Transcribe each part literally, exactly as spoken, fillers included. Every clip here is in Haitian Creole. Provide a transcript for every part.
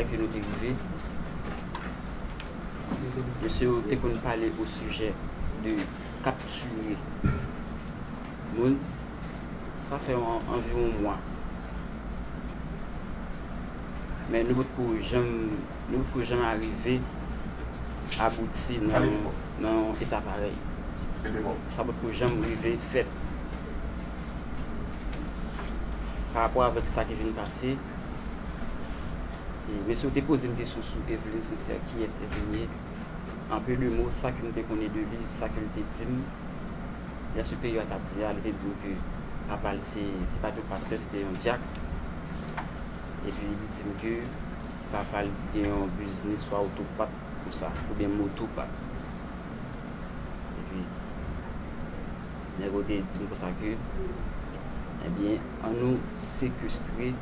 Ke nou te rive, mesye yo te konn pale o sijè de kaptire moun. Sa fè an- anviwon mwa. Men nou potko janm, nou potko janm arive abouti nan, nan yon eta parèy. Sa potko janm rive fèt. Pa rapò avèk sa ki vin pase, e mesye yo te poze m kesyon sou Evelyn Sincère, kiyès Evelyn ye? An peu de mots, sa ke m te konnen de li, sa ke l te di m, lè siperyè a t ap di a, li te di m ke papa l se, se pa t yon pastè, se te yon dyak. Epi li di m ke papa l gen yon biznis swa otopat konsa, oubyen motopat. Epi, nèg yo te di m konsa ke, ebyen, ann nou sekestre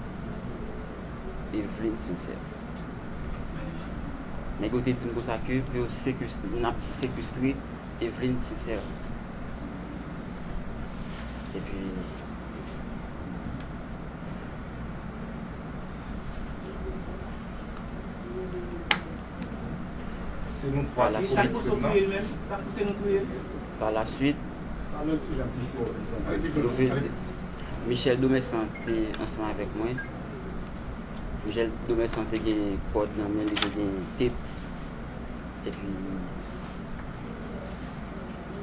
Evelyn Sincère. Nèg yo te di m konsa ke pou yo sekestre, n ap sekestre Evelyn Sincère. Epi, Se nou twa ki konbit twoup nan. Pa la swit, nou vin, Michel Domersan te ansanm avèk mwen. Michel Domersan te gen kòd nan men li, te gen tep. Epi,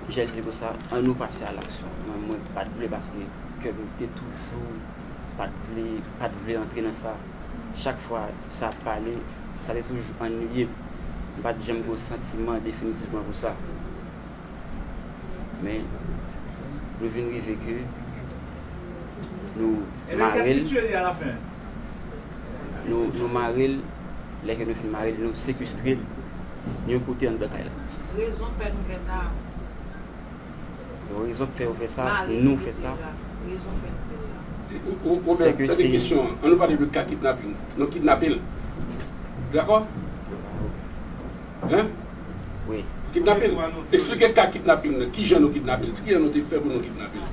Michel di konsa, ann nou pase a laksyon. Mwen, mwen pa t vle paske kè m te toujou pa t vle, pa t vle antre nan sa. Chak fwa sa ap pale, sa te toujou anniye m. M pa t janm gen yon santiman definitivman pou sa. Men, nou vin rive ke nou mare l. Nou, nou mare l, lè ke nou fin mare l, nou sekestre l yon kote anndan kay la. Rezon k fè nou fè sa. Rezon k fè yo fè sa, nou fè sa. Obed, sa se kesyon an. Ann nou pale de ka kidnaping. Nou kidnape l. Dakò? Hein? Wi. Kidnape l. Eksplike ka kidnaping nan. Kijan nou kidnape l? Kijan nou te fè pou nou kidnape l?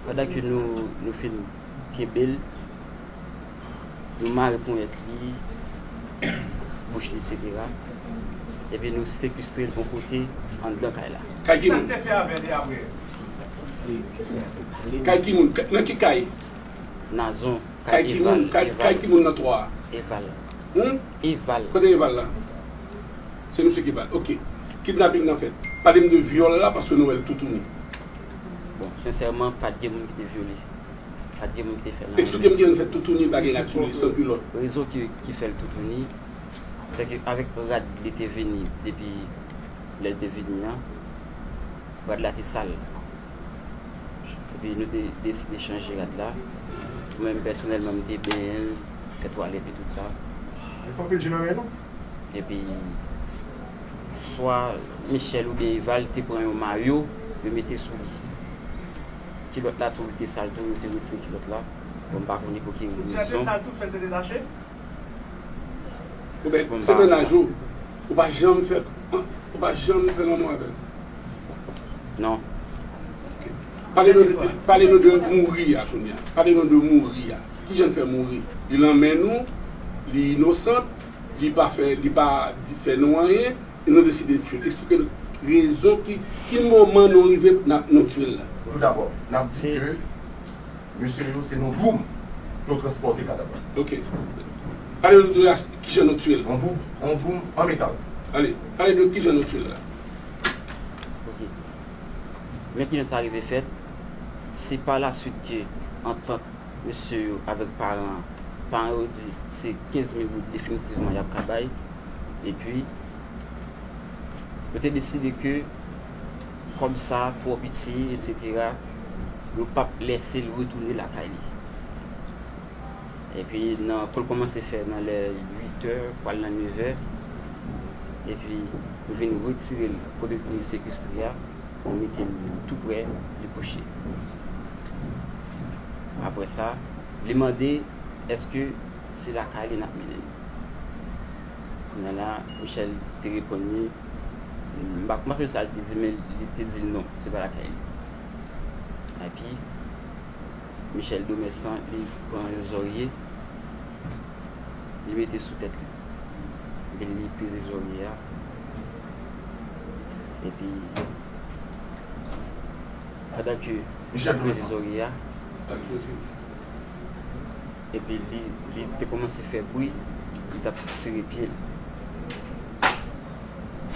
Pandan ke nou, nou fin kenbe l, nou mare ponyèt li, bouch li, etsetera. Epi nou sekestre l yon kote anndan kay la. Kay ki moun? Kay ki moun? Nan ki kay? Nazon, kay Eval. Kay ki moun nan twa a? Eval. Eval. Kote Eval la? Se misye ki ba l. Ok. Kidnaping nan fèt. Pale m de vyòl la paske nou wè l toutouni. Bon, sensèman, pa t gen moun ki te vyole. Pa t gen moun ki te fè l anyen. Eksplike m kijan nou fè toutouni bagay la sou li san kilòt. Rezon ki, ki fè l toutouni, se ke avèk rad li te vini depi lè l te vini an, rad la te sal. Epi nou te deside chanje rad la. Mwen menm pèsonèlman m te benyen l, fè twalèt li tout sa. Li fè anpil je nan men nou. Epi swa Michel oubyen Eval te pran yon mayo, yo mete sou li. Kilòt la tou li te sal tou, yo te retire kilòt la. Bon, m pa konnen pou ki rezon. Sou tèt li sal tou, fè l te detache? Ou ben, se mennaj ou, ou pa janm fè, ou pa janm fè lanmou avè l? Non. Pale nou, pale nou de mouri a kounye a. Pale nou de mouri a. Kijan l fè mouri? Li nan men nou, li inosant, li pa fè, li pa di, fè nou anyen, e nou deside tiye l. Eksplike nou rezon ki, ki moman nou rive n ap, nou tiye l la. Toudabò, n ap di ke mesye yo se nan Groom pou yo transpòte kadav la. Ok. Pale nou de kijan nou tiye l. An Groom, an Groom, an metal. Ale, pale nou kijan nou tiye l la. Ok. Men kijan sa rive fèt, se pa laswit ke antant mesye yo avèk paran an, paran yo di se kenz mil goud definitivman y ap ka bay. Epi, yo te deside ke kòb sa twò piti, etsetera, yo p ap lèse l retounen lakay li. Epi, nan, kou l kòmanse fè nan lè uit è, pral nan nevè, epi, yo vin retire l kote nou sekestre a, nou mete l tou prè li kouche. Apre sa, li mande èske se lakay li n ap mennen l. Kounye a la, Michel te reponn li, m pa, m pa sonje sa l te di, men li te di l non, se pa lakay li. Epi, Michel Domersan, li pran yon zòrye, Li mete sou tèt li. Epi li peze zòrye a. Epi, pandan ke l ap peze zòrye a, epi li, li te kòmanse fè bri, li t ap tire pye l.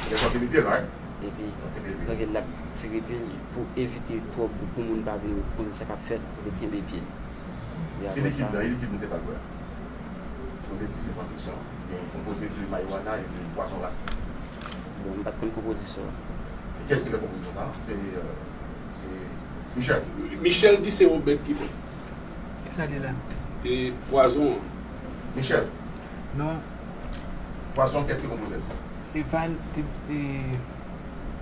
Li t ap tire pye l, right? Epi, pandan l ap tire pye l, pou evite twòp, pou moun pa vin konnen sa k ap fèt, li kenbe pye l. Se likid nan, e likid nou te pral bwè a. Nou te di se pran fiksyon. Gen konpoze de marijuana e de pwazon rat. Bon, m pa t konn konpozisyon an. E kiyès ki fè konpozisyon sa a? Se, euh, se Michel. Michel di se Obed ki fè. Kisa li la? E pwazon an. Michel. Non. Pwazon, kiyès ki konpoze l? Eval te, te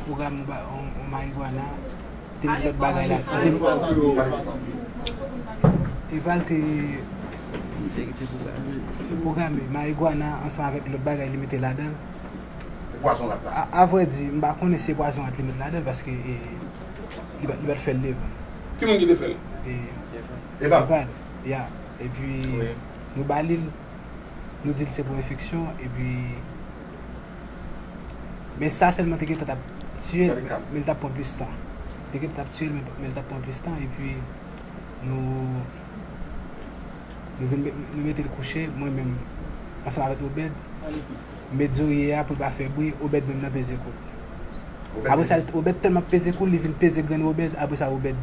pwograme yon ba-, yon, yon marijuana, te met lòt bagay la. Te, Eval te pwograme marijuana ansanm avèk lòt bagay li mete ladan l. E pwazon rat la? A, a vrè di, m pa konnen si se pwazon rat li met ladan l, paske, e, li pa, li pa t fè l devan. Ki moun ki te fè l? E, Eval. Eval, ya. Epi, nou ba li l, nou di l se pou enfeksyon, epi, men sa sèlman te gentan t ap tiye l, men l t ap pran plis tan. Te gentan t ap tiye l, men, men l t ap pran plis tan, epi nou, nou vin met, nou mete l kouche, mwen menm, ansanm avèk Obed, m met zòrye a pou l pa fè bri, Obed menm nan peze kou l. Apre sa, Obed tèlman ap peze kou l, li vin peze grenn Obed, apre sa, Obed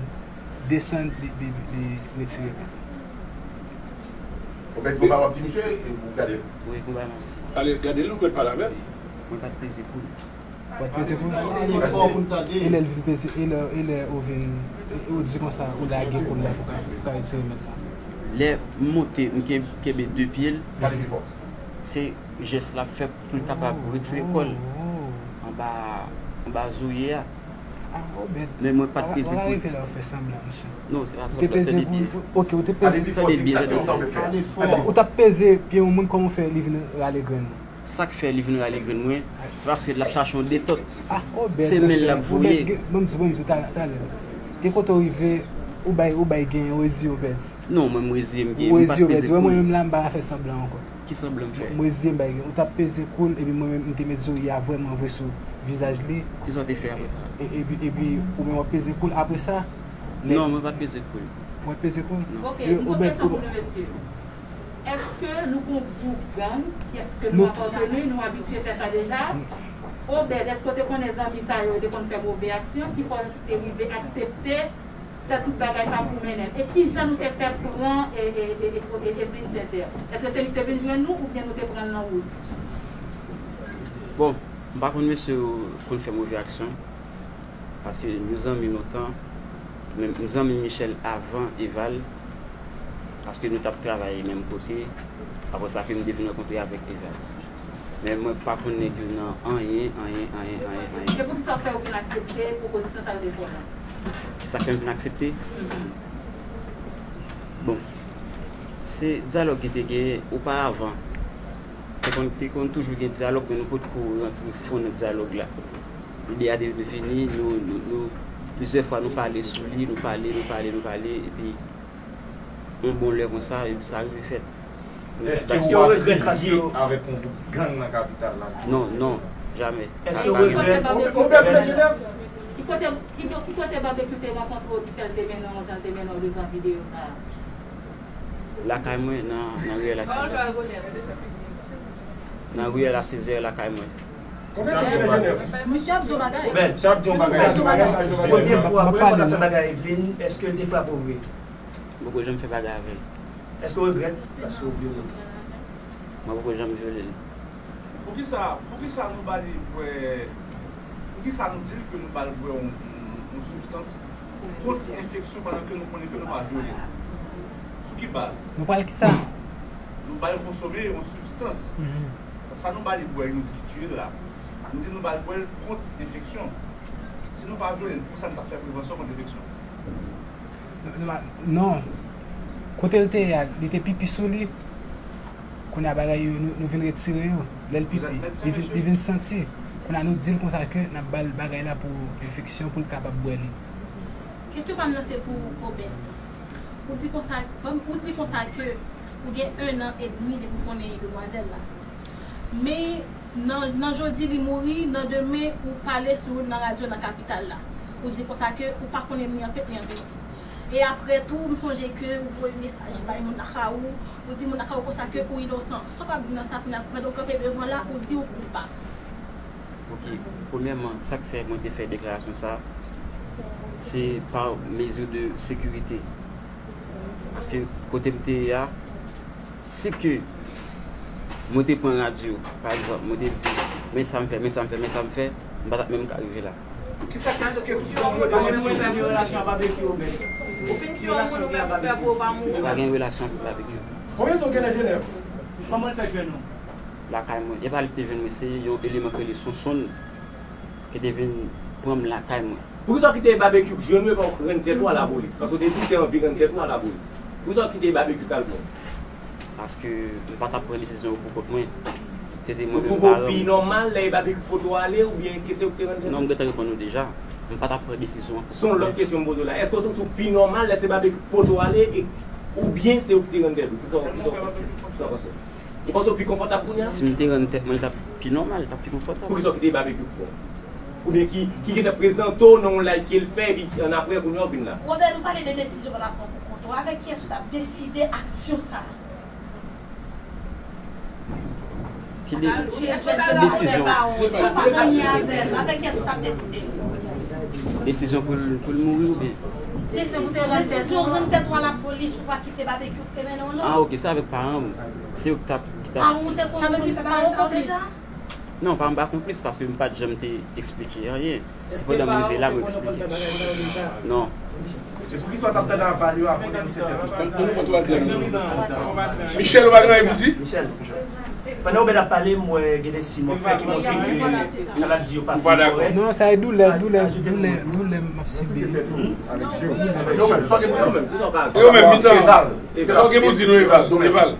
desann, li, li, li retire. Obed, konba w ap di misye, e ou gade l? Wi, konba m ap di. Ale, gade l, ou mèt pale avè l. Mwen pa t peze kou l. Ou pa t peze kou l? E lè l vin peze, e lè, e lè ou vin, e, ou di konsa, ou lage kou l la pou ka, pou ka retire mèt la. Lè m monte, m ken-, kenbe de pye l. Pale pi fò. Se jès l ap fè pou l kapab retire kò l anba, anba zòrye a. Ah, Obed. Men mwen pa t peze kou l. Ou pa rive la ou fè sanblan, mesye. Non, se pa sanblan, tande byen. Ou te peze kou l, ok, ou te peze. Tande byen, tande byen. Ou t ap peze pye yon moun, kòman w fè li vin rale grenn ou? Sa k fè li vin rale grenn mwen, se paske l ap chache yon detòt. Ah, Obed, mesye. Se men l ap voye. Obed, ban m di, ban m di, talè, talè. Gen kote w rive, ou bay, ou bay gen, ou reziye, Obed. Non, mwen, m reziye, m gen, m pa t peze kou l. Ou reziye, Obed. Wè, mwen menm la, m pa ka fè sanblan ankò. Ki sanblan m fè? M reziye m bay gen. Ou t ap peze kou l, epi mwen menm, m te met zòrye a vrèman vre sou vizaj li. Kisa w te fè apre sa? E, epi, epi, ou menm w ap peze kou l. Apre sa, lè... Non, mwen pa t peze kou l. Ou pa t peze kou l? Non. Ok, yon lòt kesyon pou nou, mesye. Èske nou gon gwoup gang, èske nou apateni, nou abitye fè sa deja? Obed, èske w te konnen zanmi sa yo, yo te konn fè move aksyon, ki fè w te rive aksepte fè tout bagay sa pou mennen l. E kijan nou te fè pran e, e, e, e, e, Evelyne Sincère? Èske se li ki te vin jwenn nou oubyen nou te pran l nan wout? Bon, m pa konn mesye yo konn fè move aksyon, paske nou zanmi lontan, men m zanmi Michel avan Eval, paske nou t ap travay menm kote, apre sa ke m te vin rankontre avèk Eval. Men mwen pa konn nèg yo nan anyen, anyen, anyen, anyen, anyen. E poukisa w fè w vin aksepte pwopozisyon sa yo te fè w la? Sa k fè m vin aksepte? Mhm. Bon, se dyalòg ki te genyen oparavan. Te konn, te konn toujou gen dyalòg, men nou potko rantre fon nan dyalòg la. Ide a te vini, nou, nou, nou, plizyè fwa nou pale sou li, nou pale, nou pale, nou pale, epi yon bon lè konsa, epi sa rive fèt. Èske w ap filiye avèk yon gwoup gang nan kapital la? Non, non, jamè. Èske w regrèt? Ki kote, ki, ki kote Babekyou te rankontre w ki fè l te mennen w jan l te mennen w devan videyo sa a? Lakay mwen, nan, nan riyèl a Sezè. Nan riyèl a Sezè, lakay mwen. Misye ap di yon bagay. Obed, misye ap di yon bagay. Premye fwa, premye fwa n ap fè bagay Evelyne, èske l te frape w vre? M poko janm fè bagay avè l. Èske w regrèt paske w vyole l? Mwen poko janm vyole l. Poukisa, poukisa nou ba li bwè, poukisa nou di l ke nou ba l bwè yon, yon, yon sibstans kont enfeksyon pandan ke nou konnen ke nou pa vyole l? Sou ki baz? Nou ba l kisa? Nou ba l konsome yon sibstans. Mhm. Sa nou ba li bwè, nou di ki tiye l la. Nou di nou ba l bwè l kont enfeksyon. Si nou pa vyole l, poukisa nou t ap fè prevansyon kont enfeksyon? Non, non, non. Kote l te ye a, li te pipi sou li. Kounye a bagay yo, nou, nou vin retire yo. Lè l pipi, li vin, li vin santi. Kounye a nou di l konsa ke n ap ba l bagay la pou enfeksyon, pou l kapab bwè li. Kesyon pa m nan se pou Obed. Ou di konsa, bon, ou di konsa ke Ou gen en an edmi depi w konnen demwazèl la. Men nan, nan jodi li mouri, nan demen ou pale sou nan radyo nan kapital la. Ou di konsa ke ou pa konnen ni an peti ni an peti. E apre tou, m sonje ke ou voye mesaj bay moun lakay ou, ou di moun lakay ou konsa ke ou inosan. Sa w ap di nan sa kounye a, pandan w kanpe devan la, ou di ou koupab. Ok, premyèman, sa k fè mwen te fè deklarasyon sa, se pa mezi de sekirite. Paske kote m te ye a, si ke mwen te pran radyo, pa egzanp, mwen te di, men sa m fè, men sa m fè, men sa m fè, m pa t ap menm ka rive la. Kisa k fè ke ou pa menm gen relasyon ak Babekyou, men? Ou fin tiye yon moun ou menm ou pè pou ou pa mouri. M pa gen relasyon ak Babekyou. Konbyen tan w gen nan Jenèv? Kòman l fè jwenn ou? Lakay mwen. E pa li ki te jwenn mwen, se yon eleman ki rele Sonsonn ki te vin pran m lakay mwen. Poukisa w kite Babekyou jwenn ou epi w rann tèt ou a lapolis? Paske w te di w te anvi rann tèt ou a lapolis. Poukisa w kite Babekyou t al pran w? Paske m pa t ap pran desizyon yo pou kont mwen. Se te mwen menm paran m. Ou twouve w pi nòmal lè e Babekyou k pote w ale oubyen ke se ou ki te rann tèt ou? Non, m gentan reponn ou deja. M pa t ap pran desizyon an pou kont mwen. Se yon lòt kesyon m poze w la. Èske w santi w pi nòmal lè se Babekyou k pote w ale e oubyen se ou ki te rann tèt ou? Kisa w, kisa w, kisa w panse? Ou panse w pi konfòtab kounye a? Si m te rann tèt mwen, li t ap pi nòmal, li t ap pi konfòtab. Poukisa w kite Babekyou pran w? Oubyen ki, ki gentan prezante w nan yon live ke l fè, epi annapre, kounye a, w vin la? Robert, nou pale de desizyon w t ap pran pou kont ou. Avèk kiyès ou t ap deside aksyon sa a? Ki de, ki desizyon? Si w pa ganye avè l, avèk kiyès ou t ap deside? Desizyon pou l, pou l mouri oubyen? Desizyon pou te rann tèt ou a lapolis, ou pa kite Babekyou ki te mennen w non. Ah, ok, se avèk paran m. Se yo ki t ap, ki t ap. Paran w te konplis bagay sa yo deja? Non, paran m pa konplis paske m pa t janm te eksplike anyen. Se pandan m rive la m eksplike. Non. E poukisa w t ap tande aval yo a konnen m se tèt ou? Michel, ou pa gen anyen pou di? Pandan Obed ap pale, m wè gen de siy m wè fè ki montre ke sa l ap di yo pa fin kòrèk. Non, sa e doulè, doulè, doulè, doulè m ap sibi. E ou menm, Mitan, sa w gen pou di nou, Eval? Eval.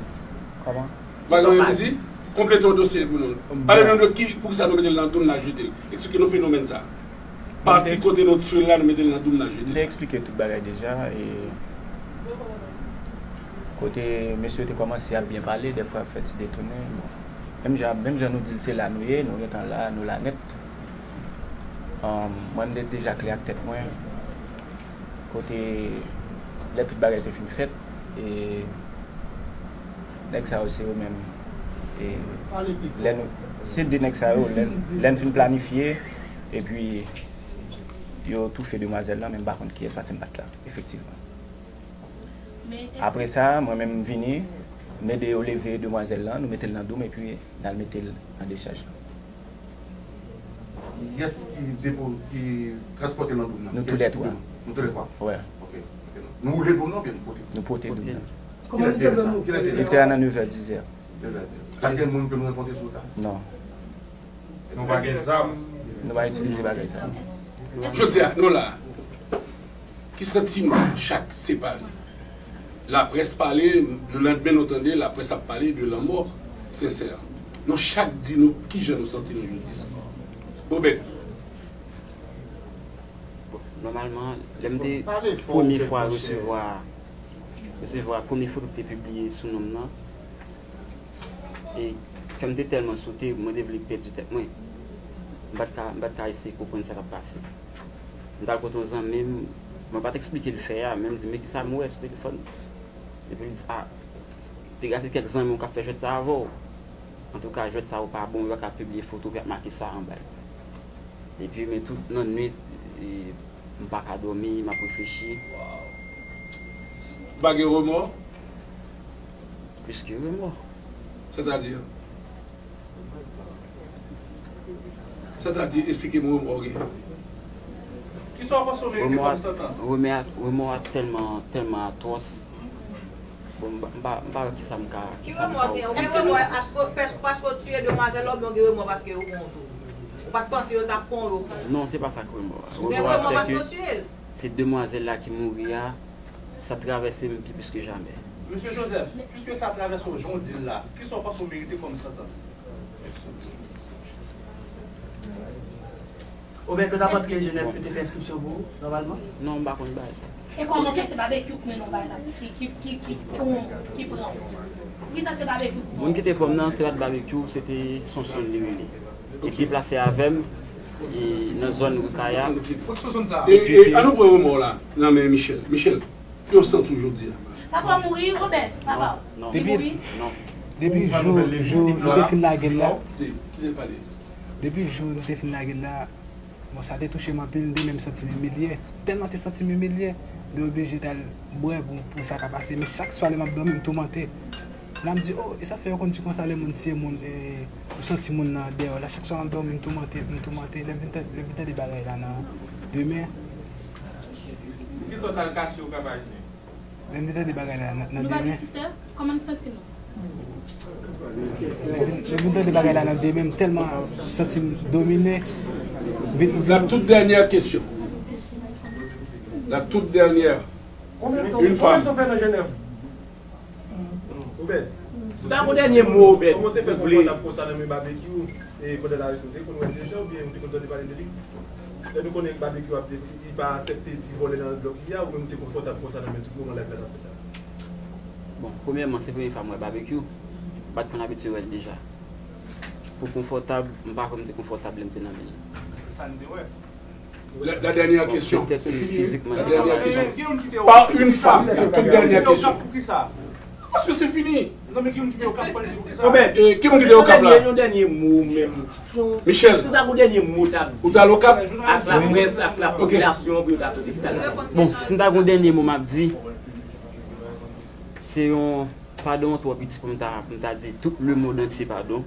Kòman? Bagay yo di, konplete yon dosye pou nou. Pale nou de ki, poukisa nou mete l nan dou n la jete l. Eksplike nou fenomèn sa. Pati kote nou tchwe l la, nou mete l nan dou n la jete l. M te eksplike tout bagay deja. E kote mesye yo te kòmanse ap byen pale, dèfwa ap fè ti detounen. Bon. Menm jan, menm jan nou di l se la nou ye, nou gentan la, nou la nèt. Mwen, m te deja klè ak tèt mwen. Kote lè tout bagay te fin fèt, e nèg sa yo se yo menm. E lè nou, se de nèg sa yo, lè, lè n fin planifye, epi yo toufe demwazèl lan, men m pa konn kiyès paske m pa t la, efektivman. Apre sa, mwen menm m vini, m ede yo leve demwazèl lan, nou mete l nan dou m, epi n al mete l nan dechaj lan. Kiyès ki depo, ki transpòte l nan dou m nan? Nou toulètwa. Nou toulètwa? Wi. Ok. Nou woule dou m nan oubyen nou pote l? Nou pote dou m nan. Kilè l te vin sa? Kilè l te vin sa? Li te a nan nevè, dizè. Nevè. Pa t gen moun ke nou rankontre sou wout la? Non. Nou pa gen zam? Nou pa itilize bagay sa. Jodi a, nou la. Ki santiman chak separe? Laprès pale, lelandmen nou tande laprès ap pale de lanmò Sensè. Nou chak di nou kijan nou santi nou jodi a. Obed. Bon, nòmalman, lè m te premye fwa resevwa, resevwa premye foto ki te pibliye sou non m nan, e kè m te tèlman sote, mwen te vle pèdi tèt mwen. M pa t ka, m pa t ka eseye konprann sa k ap pase. M t al kote yon zanmi m, mwen pa t eksplike l fè a, men m di, men kisa m wè sou telefòn? Epi l di, a, degaje kèk zanmi w k ap fè jwèt sa avè w. Antouka, jwèt sa yo pa bon, yo pa ka pibliye foto pou y ap make sa anba l. Epi, men tout nan nwit, e, m pa ka dòmi, m ap reflechi. Ou pa gen remò? Plis ke remò. Sètadi? Sètadi, eksplike m remò w gen. Kisa w panse w merite kòm santans? Remò a, remò a tèlman, tèlman atwòs. Bon, m pa, m pa, m pa wè kisa m ka, kisa m ka ofri. Ki remò w gen? Ou gen remò paske, paske w tiye demwazèl la oubyen w gen remò paske yo pran w tou? Ou pa t panse yo t ap pran w, yo pran w? Non, se pa sa k remò a. Ou gen remò paske w tiye l? Se demwazèl la ki mouri a, sa travèse m pi plis ke jamè. Mesye Joseph, piske sa travèse w jan w di l la, kisa w panse w merite kòm santans? Obed, ou t ap antre Jenèf pou te fè enskripsyon pou ou, nòmalman? Non, m pa konn bagay sa. E kòman fè se Babekyou k mennen w bay la, ki, ki, ki, ki, ki pran w? Poukisa se Babekyou k pran w? Moun ki te pran m nan, se pa t Babekyou, se te Sonson li rele. Li deplase avè m, e, nan zòn Rikaya. E, e, ann nou pran remò la nan men Michel. Michel, ki w santi w jodi a? Papa w mouri, Obed, papa w. Non. Li mouri? Non. Depi jou, jou nou te fin lage l la, depi jou nou te fin lage l la, bon, sa te touche m anpil, m te menm santi m imilye. Tèlman te santi m imilye, m te oblije t al bwè pou, pou sa ka pase. Men chak swa lè m ap dòmi, m toumante. La m di, "Oh, e sa k fè yo konn di konsa lè moun siye moun, e, ou santi moun nan dèyè w la?" Chak swa m ap dòmi, m toumante, m toumante. Lè m vin tande, lè m vin tande bagay la nan demen. Poukisa w t al kache w Kap Ayisyen? Lè m vin tande bagay la nan, nan demen. Nou pa gen ti sè? Kòman n santi nou? Lè m vin, lè m vin tande bagay la nan demen, m tèlman santi m domine. M vin, m vin. La toute dernière question. La toute dernière. Une femme. Obed, si w ta gon dènye mo, Obed, kòman w te fè konfòtab konsa nan men Babekyou, e, pandan l arete w? Ou te konn wè l deja oubyen ou te konn tande pale de li? Lè nou konnen Babekyou ap, li pa aksepte ti vòlè nan blòk li a, ou menm ou te konfòtab konsa nan men tout moman live la t ap fèt la? Bon, premyèman, se premye fwa m wè Babekyou. M pa t konn abitye wè l deja. Pou konfòtab, m pa kwè m te konfòtab lè m te nan men l. Sa n te wè. La, la dernière question. Petèt, c'est fini, fizikman, la dernière question. Par une femme. La toute dernière question. Paske se fini. Obed, e, ki moun ki te Okap la? Yon dènye mo menm. Michel, si w ta gon dènye mo w t ap di, ou t al Okap? Ak laprès, ak lapopilasyon, pou yo ta tande ki sa l ap di. Bon, si m ta gon dènye mo m ap di, se yon padon twò piti pou m ta, pou m ta di tout lemonn antye padon.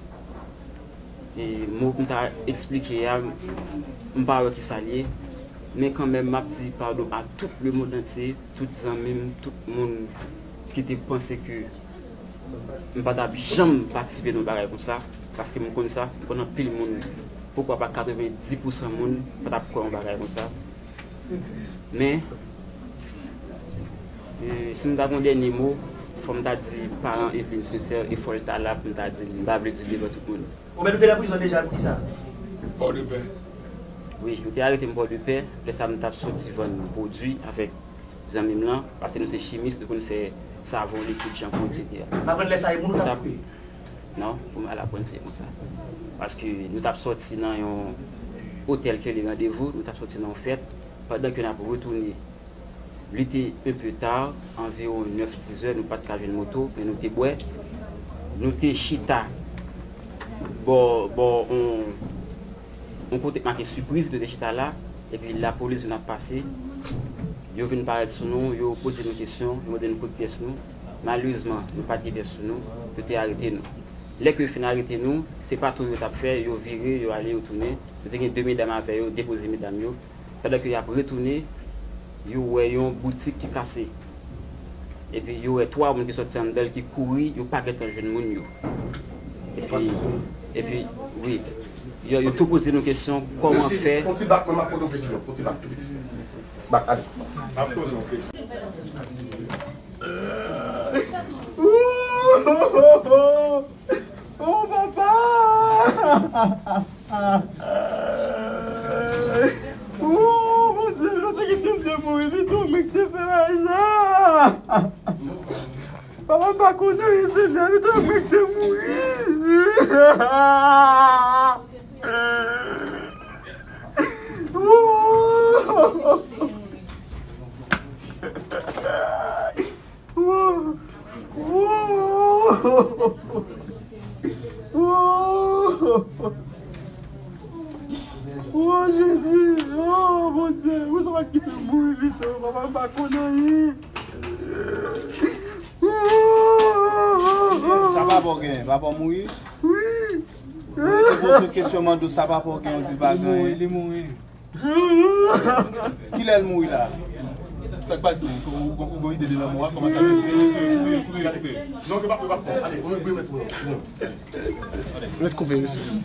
E mo pou m ta eksplike a, m pa wè ki sa l ye. Men kanmenm, m ap di padon a tout lemonn antye, tout zanmi m, tout moun ki te panse ke m pa t ap janm patisipe nan yon bagay konsa, paske m konn sa, m konn anpil moun, poukwa pa katrevenndis pousan moun pa t ap kwè yon bagay konsa. Men, e, si m ta gon dènye mo, fò m ta di paran Eveline Sincère, e fò l ta la pou m ta di l, m pa vle di l devan tout moun. Obed, ou te nan prizon deja pou kisa? Pòdepè. Wi, yo te arete m Pòdepè. Lè sa a, m t ap soti vann pwodui avèk zanmi m lan, paske nou se chimis, nou konn fè savon, likid, chanpou, etsetera. M aprann lè sa a, e moun ou t ap koupe? Non, pou m al aprann se konsa. Paske nou t ap soti nan yon otèl ki rele Randevou, nou t ap soti nan yon fèt, pandan ke n ap retounen. Li te un peu tard, anviwon nèf, dis zè, nou pa t ka jwenn moto, men nou te bwè. Nou te chita bò, bò on, on kote k make Sipriz, nou te chita la, epi lapolis vin ap pase. Yo vin parèt sou nou, yo poze nou kesyon, yo mande n kote pyès nou. Malerezman, nou pa t gen pyès sou nou, yo te arete nou. Lè ke yo fin arete nou, se patou yo t ap fè, yo vire, yo ale, yo tounen. Nou te gen de medam avè yo, depoze medam yo. Pandan ke y ap retounen, yo wè yon boutik ki kase. Epi yo wè twa moun ki sòti anndan l ki kouri, yo pa gentan jwenn moun yo. Epi, epi, wi, yo, yo tou poze nou kesyon, kòman fè. Fon ti bak, mwen m ap poze yon kesyon. Fon ti bak, tou piti. Bak, ale. M ap poze yon kesyon. Oh, papa! Oh, Bondye, yo te kite m te mouri pito, men ki te fè bagay sa. Papa, m pa konn anyen, Senyè, pito, men ki te mouri. Oh! Wo! Wo! Wo! Wo, Jezi! Wo, Bondye! Ou sa pa kite m mouri pito, papa, m pa konn anyen. Sa papa w gen? Papa w mouri? Wi. Ou poze kesyon, mande w sa papa w gen, ou di pa gen anyen. Li mouri, li mouri. Kilè l mouri la? Sa k pase? Ou, ou, ou gon ide de lanmò a? Kòman sa fè? Kouri, kouri, kouri. Non, ke pa, ke pa fè. Ale, ou mèt ou. Mèt koupe, mesye.